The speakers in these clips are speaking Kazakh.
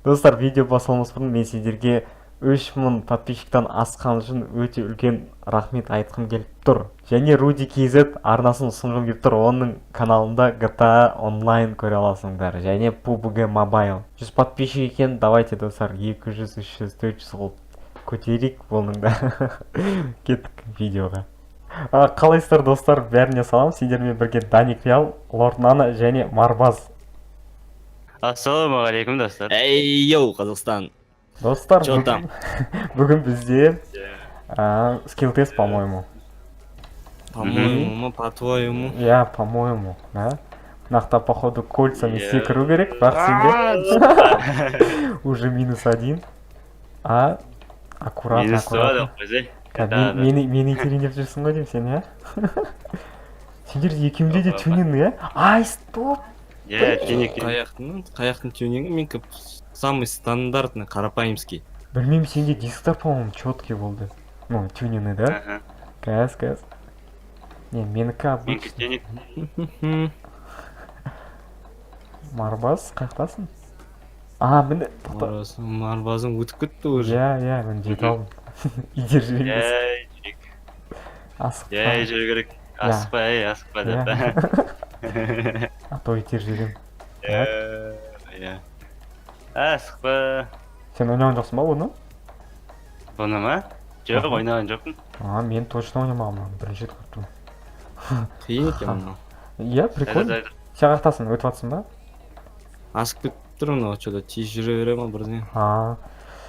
Достар, видео басталмас бұрын мен сендерге 3000 подписчиктан асқан үшін өте үлкен рахмет айтқым келіп тұр. Және Руди KZ арнасын ұсынғым келіп тұр. Оның каналында GTA онлайн көре аласыңдар және PUBG Mobile. 100 подписчик екен, давайте, достар, 200, 300, 400 қылып көтерейік бұның да. Кеттік видеоға. Қалайсыздар, достар? Бәріне салам. Сендермен бірге Даник Реал, Лорд Нана және Марбаз. Ассалаумағалейкум, достар. Эй, йоу, Қазақстан. Достар, Чё там? Бүгін бізде скилл тест, по-моему. По-моему, ма, по-твоему? Я, по-моему, да? Мынақта, походу, кольцами Иә. Секіру керек, бірақ сенде уже минус один. А, аккуратно, Минус два аккуратно. Деп қойсай. Мені итерейін деп жүрсің ғой деймін сен, иә? Сендер екеуінде де Опа. Тюнинг, иә? Ай, стоп! Иә, тюнинг. Қаяқтың тюнингі? Менікі самый стандартный, қарапайымский. Білмеймін, сенде дисктар, по-моему, четкий болды. Ну, тюнинг, да? Аха. Қазір, қазір. Не, менікі Менікі обычный. Тюнинг. Марбаз, қаяқтасың? А, міне, тоқта. Марбазың өтіп кетті уже. Иә, мен жетіп алдым. Итеріп жіберген. Жай жүрейік. Асықпа. Жай жүру керек. Асықпа, ей, асықпа деп. А то итеріп жіберемін. Иә. Асықпа. Сен ойнаған жоқсың ба бұны? Бұны ма? Жоқ, ойнаған жоқпын. А, мен точно ойнамағанмын. Бірінші рет көріп тұрмын. Қиын екен мынау. Иә, прикольно. Да. Сен қаяқтасың? Өтіп жатсың ба? Асып кетіп тұр мынау, что-то тез жүре бере ма, бірдеңе. А,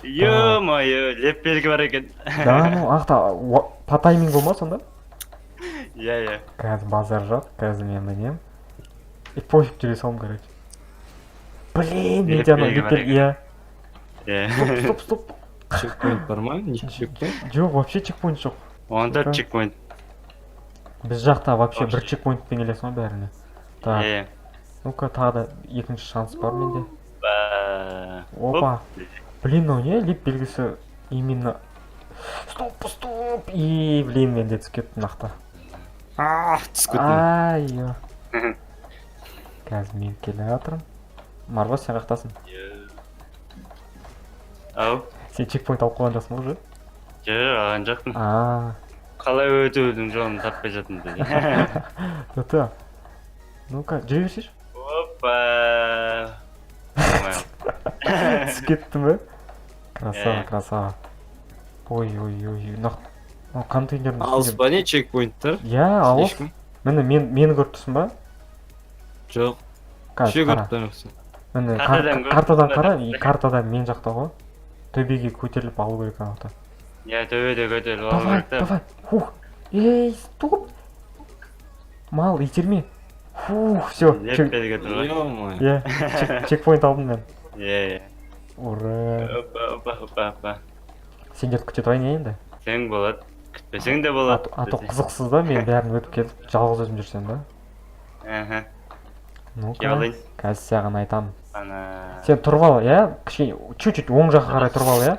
Ё-моё, леп белгі бар екен. Да, ну, ақта, по таймингу ма сонда? Иә. Қазір базар жоқ, қазір мен мінемін. И пофиг, жүре саламын, короче. Блин, менде анау Леп белгі бар леп иә. Иә. Стоп, стоп, стоп. Чекпоинт бар ма? Не чекпоинт? Жоқ, вообще чекпоинт жоқ. 14 чекпоинт. Біз жақта вообще бір Вообще. Чекпоинтпен келесің ғой бәріне. Так, Иә. Ну-ка, тағы да екінші шанс бар менде. Ба. Опа. Блин, мынау не? Леп белгісі именно. Стоп, стоп. И, блин, мен де түсіп кеттім мынақта. А, түсіп кеттім. Ай, ё. Қазір мен келе жатырмын. Марбас, сен қаяқтасың? Ау. Сен чекпоинт алып қойған жоқсың ба уже? Жоқ, алған жоқпын. А, Қалай өтудің жолын таппай жатырмын деді. Это. Ну-ка, жүре берсейші. Опа. Түсіп кеттің бе? Красава, Иә. Красава. Ой, ой, ой, мына мынау контейнердің Алыс үстінде. Па, не чекпоинттер? Иә, алыс. Слишком. Міне, мен мені көріп тұрсың ба? Жоқ. Қазір Ше, қара. көріп тұрмын. Міне, Картадан көріп картадан тұрсың қара, ба? И картада мен жақта ғой. Төбеге көтеріліп алу керек анақта. Иә, төбеде көтеріліп алу Давай, керек та. Давай. Фух. Ей, стоп. Мал, итерме. Фух, все. Леп белгі тұр ғой. Ё-моё. Иә, чекпоинт алдым мен. Иә. Ура. Опа, опа, опа, опа. Сендерді күте тұрайын, иә, енді? Күтсең болады. Күтпесең де А болады. то қызықсыз да, мен бәрін өтіп кетіп, жалғыз өзім жүрсем да. Аха. Ну-ка, Кеп алайын. Қазір саған айтамын. Ана. Сен тұрып ал, иә? Кішкене, чуть-чуть оң жаққа қарай тұрып ал, иә?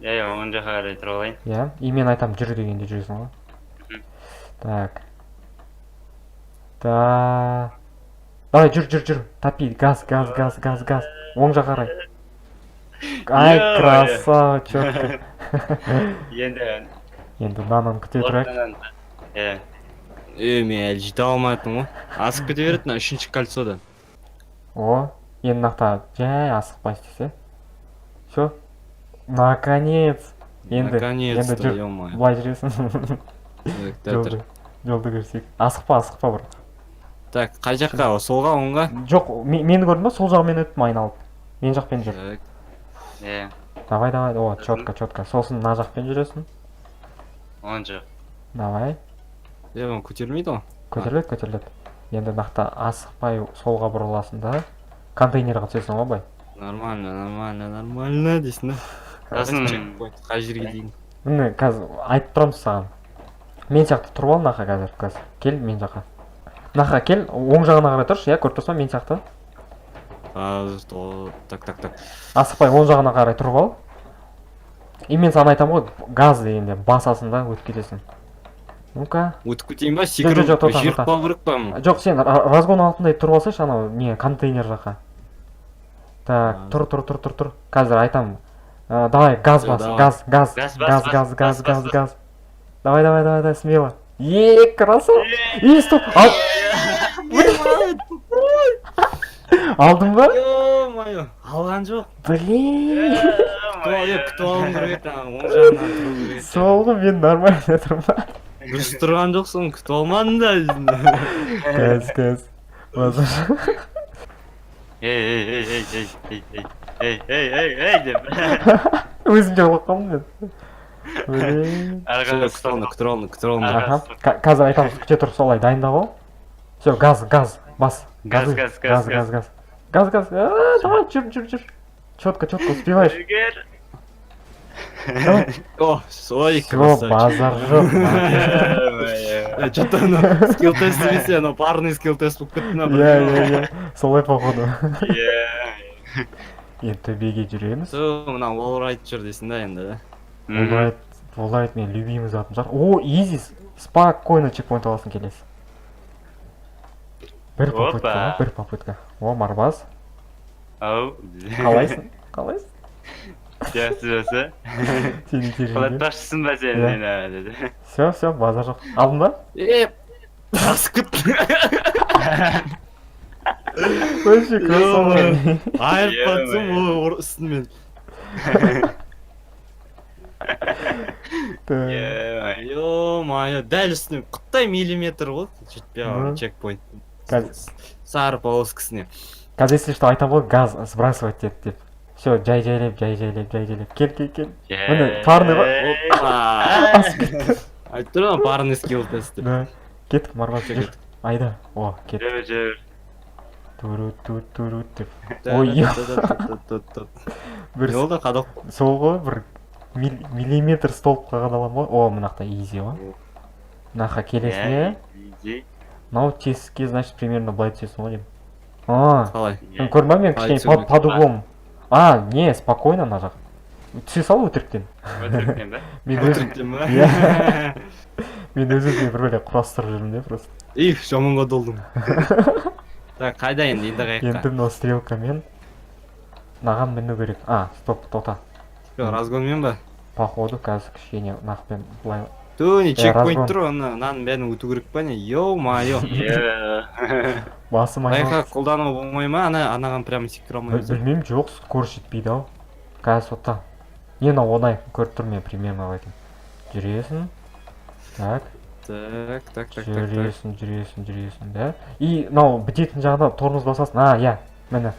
Иә, оң жаққа қарай тұрып алайын. Иә, и мен айтамын жүр дегенде жүресің ғой. Мгм. Так. Да. Давай, жүр, жүр, жүр. Топи, газ, газ, газ, газ, газ. Оң жаққа қарай. Ай, Ё-моё. Красава, четко. Енді Енді мынаны күте тұрайық. ортадан. Иә. Е, мен әлі жете алмай жатырмын ғой. Асып кете береді мына үшінші кольцода. О, енді мынақта жай асықпай істесе. Все. Наконец. Енді, Наконец-то, енді жүр. Ё-моё. Былай жүресің. Так, так, Жолды, жолды көрсек. Асықпа, асықпа бір. Так, қай жаққа? Солға, оңға? Жоқ, мені көрдің ба? Сол жағымен өттім айналып. Мен жақпен жүр. Так. Иә. Давай, давай. О, четко, четко. Сосын мына жақпен жүресің. Оң жақ. Давай. Е, бұны көтерілмейді ғой. Көтеріледі, көтеріледі. Енді мынақта асықпай солға бұрыласың да. Контейнерға түсесің ғой былай. Нормально, нормально, нормально дейсің да. Сосын Чекпоинт қай жерге дейін? Міне, қазір айтып тұрамын саған. Мен сияқты тұрып ал мынақа қазір, қазір. Кел мен жаққа. Мынақа кел, оң жағына қарай тұршы, иә, көріп тұрсың ба мен сияқты? Қазір, так, так, так. Асықпай оң жағына қарай тұрып ал. И мен саған айтамын ғой, газ дегенде басасың да өтіп кетесің. Ну-ка. Өтіп кетейін ба? Жоқ, Секіріп жоқ, тоқта, жер тоқта. қалу керек па? Жоқ, сен разгон алтындай тұрып алсайшы анау не контейнер жаққа. Так, А. тұр, тұр, тұр, тұр, тұр. Қазір айтамын. Давай, газ Всё, бас, давай. газ, газ, Газ, бас, газ, бас, газ, газ, бас, газ, бас. газ. Давай, давай, давай, давай, смело. Е, красава. И, стоп. Алдың ба? Ё-моё, алған жоқ. Блин. Күтіп алуым керек еді, ана оң жағынан тұру керек еді. Сол ғой, мен нормально тұрмын ба? Дұрыс тұрған жоқсың, күтіп алмадым да. Қазір, қазір. Базар. Ей, ей, ей, ей, ей, ей, ей, ей, ей, ей, ей деп. Өзім жаулап қалдым мен. Блин. Ары Всё, қарай күтіп алдым, күтіп алдым, күтіп алдым. Аха. Қазір айтамыз, күте тұр, солай дайында бол. Все, газ, газ, бас. Газ, Газы, газ, газ, газ, газ, газ. Газ, газ. А, давай, жүр, жүр, жүр. Четко, четко, успеваешь. Егер. Давай. О, ой, Все, красавчик. базар жоқ. Что-то анау скилл тест емес, анау парный скилл тест болып кетті мына. Иә, иә, иә. Солай, походу. Иә. Енді төбеге жүреміз. Всё, мына wallride жүр дейсің да енді, да? Wallride, wallride менің любимый затым шығар. О, изи, спокойно чекпоинт аласың келесі. Бір попытка, Опа. ғой, бір попытка. О, Марбаз, Ау. қалайсың? Қалайсың? Жақсы, жақсы. Сенің тежеңде. Құлатпақшысың ба сен Иә. мені деді. Все, все, базар жоқ. Алдың ба? Е, асып кетті. Вообще красава. Айырып батсам, Ё-моё. о, үстінмен. Так. Е, Ё-моё, дәл үстінен, құттай миллиметр ғой, жетпей қалған Мгм. чекпоинт. Қазір- Сары полоскасіне. Қазір, если что, айтамын ғой, газ сбрасывать ет деп. Все, жай жайлап, жай жайлап, жай жайлап. Кел, кел, кел. Міне, парный ғой. Опа! Асып кетті. Айтып тұрмын ғой, парный скилл тест деп. Да. Кеттік, Марбаз, жүр. Айда. О, кет. Жүр, жүр. Туру ту туру деп. Ой, бір Не болды, қадақ? сол ғой, бір миллиметр столбқа қадалам ғой. О, мына жақта изи ғой. Мына жаққа келесің, Изи. мынау тесікке, значит, примерно былай түсесің ғой деймін. А, Қалай? сен көрдің ба, мен Қалай кішкене түсу керек? под углом. А, не, спокойно, мына жақ түсе сал өтіріктен. Өтіріктен ба? Мен өзім Өтіріктен ба? Иә. Мен өз өзіме бір бөлек құрастырып жүрмін де просто. Их, жаманға толдым. Так, қайда енді, енді қаяққа? Енді мынау стрелкамен мынаған міну керек. А, стоп, тоқта. Всё, разгонмен ба? Походу, қазір кішкене мынақпен былай. Ту, не чекпоинт Разгон. тұр, ана, мынаның бәрін өту керек па, не? Ё-моё. Е. Басым Лайфхак айналып. қолдануға болмай ма? Ана, анаған прямо секіре алмаймыз. Білмеймін, жоқ, скорость жетпейді ау. Қазір тоқта. Не, мынау оңай, көріп тұрмын мен примерно қалай екенін. Жүресің. Так. Так. Жүресің, жүресің, жүресің, да. И мынау бітетін жағында тормоз басасың. А, иә, міне.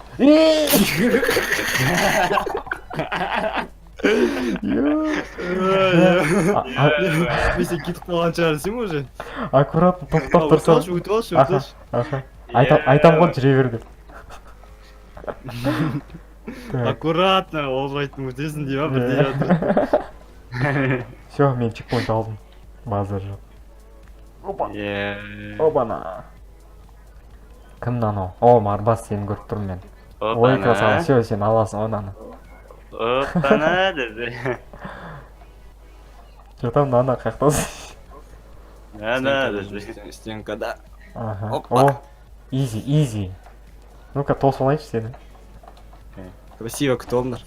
Мен сен кетіп қалған шығарсың уже. Аккуратно тоқтап Өтіп тұрсам. алшы, өтіп алшы, өтіп Аха, алшы. аха. Айтам ғой, жүре бер деп. Так. Аккуратно, wallride-тың өтесің деп, бірдей жатыр. Все, мен чекпоинт алдым. Базар жоқ. Опа. Е. Обана. Кім мынау? О, Марбас, сені көріп тұрмын мен. Ой, Опана. красава, все, сен аласың ананы. Опана деді. Че там, мынаны қаяқтасың? Ана деді. Стенкада. Аха. Опа. О, изи, изи. Ну-ка, тосып алайыншы сені. Красиво күтіп алыңдар.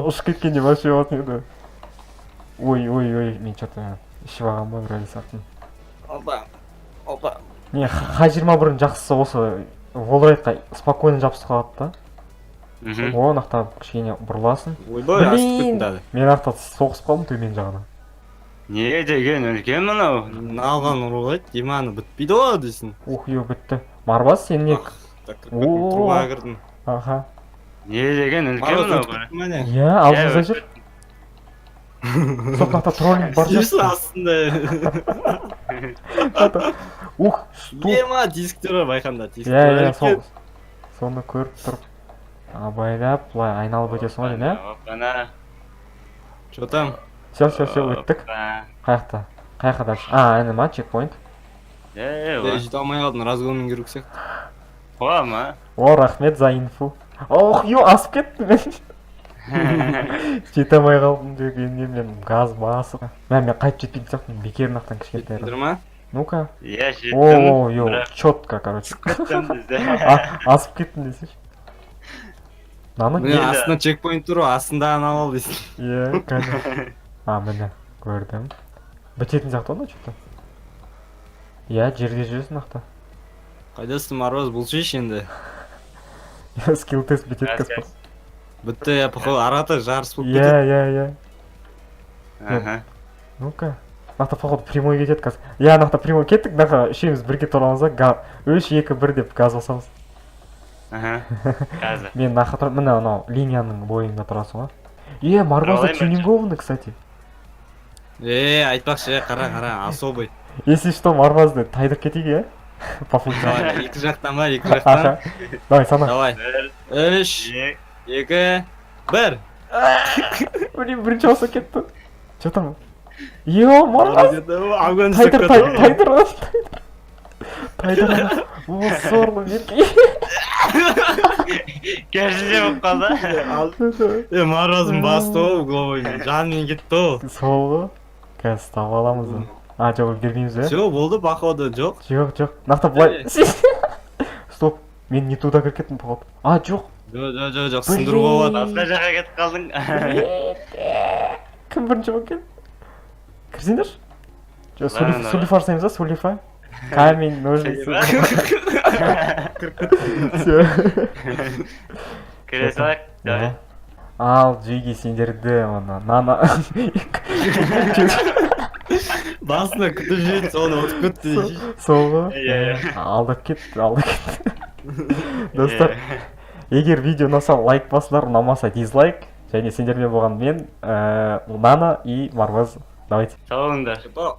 Ұшып кеткенде вообще болатын еді. Ой, ой, ой, мен че-то ішіп алған ба, бір әлі сияқтымын. Опа. Опа. Не, Х 21-дің жақсысы осы wallride-қа спокойно жабысып қалады да. О, мына жақта кішкене бұрыласың. Ойбай, асып Блин! кеттім дады. Мен ақта соғысып қалдым төмен жағына. Не деген үлкен мынау? Алған ұрғайды, диманы бітпейді ғой дейсің. Ух, ё, бітті. Марбас, сен не? Ах, так, кіріп кеттім, О. трубаға кірдім. Аха. Не деген үлкен Марбас мынау? өтіп кетті ме не? Иә, алдымызда Иә, жүр. Сол жақта троллинг бар Диск сияқты. астында. Ух, стоп. Ема, дисктер бар байқанда, дисктер Иә, бар иә, сол. екен. Соны көріп тұрып абайлап былай айналып өтесің ғой деймін, иә? Опана. Чё там? Все, все, все, өттік. Опа. Қаяқта? Қаяққа дальше? А, әне ма, чекпоинт. Е, Е, жете алмай қалдым, разгонмен керек сияқты. Қуа ма? О, рахмет за инфу. Ох, ё, асып кеттім мен. Жете алмай қалдым дегенде мен газ басып. Мә, мен қайтып жетпейтін сияқтымын. Бекер мынақтан кішкентай. Жеттіңдер ма? Ну-ка. Иә, жеттім. О, ё, Бірақ четко, короче. кеттім бізде. Асып кеттім десейші. Мынаны? Міне, Енді- астында чекпоинт тұр ғой, астындағын алып ал дейсің. Иә, қазір. А, міне, көрдім. Бітетін сияқты ғой, что-то. Иә, жерде жүресің нақты. Қайдасың, Мороз, бұл шеш енді. Скилл тест бітеді Қазір, қазір. Бітті, я, походу, арата жарыс болып Иә, кетеді. иә, иә. Аха. Ну-ка. Нақты, походу, прямой кетеді қазір. Иә, нақты прямой кеттік, нақты үшеуміз бірге тұрамыз да, үш, екі, бір деп газ басамыз. Аха. Қазір. Мен нақты тұр, міне, анау линияның бойында тұрасың ғой. Е, Марбазда Алайын бірінші. тюнингованный, кстати. Е, айтпақшы, е, қара, қара, особый. Если что, Марбазды тайдырып кетейік, иә? По функции. Давай, екі жақтан ба, екі жақтан. Аха. Давай, сана. Давай. Бір, Үш, екі. екі, бір. Блин, бірінші баса кетті. Че там? Е, Марбаз! Огонь. Тайдыр, тайдыр, тайдыр, тайдыр. О, сорлы мерке. Керісінше болып қалды. Е, Морозың басты ғой, угловой. Жанымен кетті ғой. Сол ғой. Қазір ұстап аламыз оны. А, жоқ, бермейміз, иә? Все, болды, походу, жоқ. Жоқ, жоқ. Нақты былай. Стоп. Мен не туда кіріп кеттім, походу. А, жоқ. Жоқ, жоқ, жоқ, жоқ, сындыруға болады. Басқа жаққа кетіп қалдың. Кім бірінші болып келді? Кірсеңдерші. Жоқ, Ладно, давай. сулифа жасаймыз ба, сулифа? Камень, ножницы. Все. Кіре салайық. Давай. Ал, жеге, сендерді оны нана. Басына күтіп жүрді, соны ұтып кетті. Сол ғой. Иә, иә. Алдап кетті, алдап кетті. Достар, егер видео ұнаса, лайк басыңдар, ұнамаса, дизлайк. Және сендермен болған мен, Нана и Марваз. Давайте. Сау болыңдар. Типа,